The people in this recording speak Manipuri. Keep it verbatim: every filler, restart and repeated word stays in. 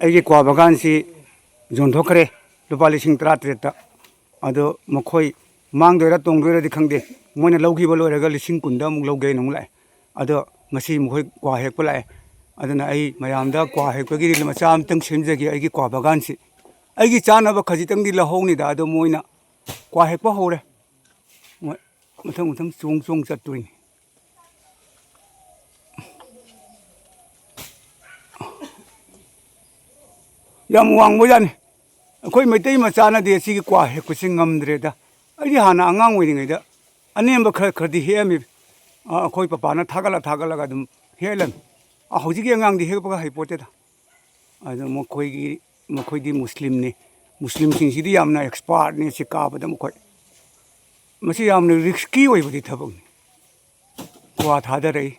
ꯑꯩꯒꯤ ꯀ꯭ꯋꯥ ꯕꯒꯥꯟꯁꯤ ꯌꯣꯟꯊꯣꯛꯈ꯭ꯔꯦ ꯂꯨꯄꯥ ꯂꯤꯁꯤꯡ ꯇꯔꯥꯇꯔꯦꯠꯇ꯫ ꯑꯗꯣ ꯃꯈꯣꯏ ꯃꯥꯡꯗꯣꯏꯔꯥ ꯇꯣꯡꯗꯣꯏꯔꯥꯗꯤ ꯈꯪꯗꯦ꯫ ꯃꯣꯏꯅ ꯂꯧꯈꯤꯕ ꯂꯣꯏꯔꯒ ꯂꯤꯁꯤꯡ ꯀꯨꯟꯗ ꯑꯃꯨꯛ ꯂꯧꯒꯦꯅ ꯑꯃꯨꯛ ꯂꯥꯛꯑꯦ꯫ ꯑꯗꯣ ꯉꯁꯤ ꯃꯈꯣꯏ ꯀ꯭ꯋꯥ ꯍꯦꯛꯄ ꯂꯥꯛꯑꯦ꯫ ꯑꯗꯨꯅ ꯑꯩ ꯃꯌꯥꯝꯗ ꯀ꯭ꯋꯥ ꯍꯦꯛꯄꯒꯤ ꯔꯤꯜ ꯃꯆꯥ ꯑꯃꯇꯪ ꯁꯦꯝꯖꯒꯦ꯫ ꯑꯩꯒꯤ ꯀ꯭ꯋꯥ ꯕꯒꯥꯟꯁꯤ ꯑꯩꯒꯤ ꯆꯥꯅꯕ ꯈꯖꯤꯛꯇꯪꯗꯤ ꯂꯧꯍꯧꯅꯤꯗ, ꯑꯗꯣ ꯃꯣꯏꯅ ꯀ꯭ꯋꯥ ꯍꯦꯛꯄ ꯍꯧꯔꯦ꯫ ꯃꯣꯏ ꯃꯊꯪ ꯃꯊꯪ ꯆꯣꯡ ꯆꯣꯡ ꯆꯠꯇꯣꯏꯅꯤ꯫ ꯌꯥꯝ ꯋꯥꯡꯕꯖꯥꯠꯅꯤ꯫ ꯑꯩꯈꯣꯏ ꯃꯩꯇꯩ ꯃꯆꯥꯅꯗꯤ ꯑꯁꯤꯒꯤ ꯀ꯭ꯋꯥ ꯍꯦꯛꯄꯁꯤ ꯉꯝꯗ꯭ꯔꯦꯗ꯫ ꯑꯩꯗꯤ ꯍꯥꯟꯅ ꯑꯉꯥꯡ ꯑꯣꯏꯔꯤꯉꯩꯗ ꯑꯅꯦꯝꯕ ꯈꯔ ꯈꯔꯗꯤ ꯍꯦꯛꯑꯝꯃꯤ꯫ ꯑ, ꯑꯩꯈꯣꯏ ꯄꯄꯥꯅ ꯊꯥꯒꯠꯂ ꯊꯥꯒꯠꯂꯒ ꯑꯗꯨꯝ ꯍꯦꯛꯍꯜꯂꯝꯃꯤ꯫ ꯑ, ꯍꯧꯖꯤꯛꯀꯤ ꯑꯉꯥꯡꯗꯤ ꯍꯦꯛꯄꯒ ꯍꯩꯄꯣꯠꯇꯦꯗ꯫ ꯑꯗꯨ ꯃꯈꯣꯏꯒꯤ, ꯃꯈꯣꯏꯗꯤ ꯃꯨꯁꯂꯤꯝꯅꯤ꯫ ꯃꯨꯁꯂꯤꯝꯁꯤꯡꯁꯤꯗꯤ ꯌꯥꯝꯅ ꯑꯦꯛꯁꯄꯥꯔꯠꯅꯤ ꯁꯤ ꯀꯥꯕꯗ ꯃꯈꯣꯏ꯫ ꯃꯁꯤ ꯌꯥꯝꯅ ꯔꯤꯁꯀꯤ ꯑꯣꯏꯕꯗꯤ ꯊꯕꯛꯅꯤ꯫ ꯀ꯭ꯋꯥ ꯊꯥꯗꯔꯛꯏ꯫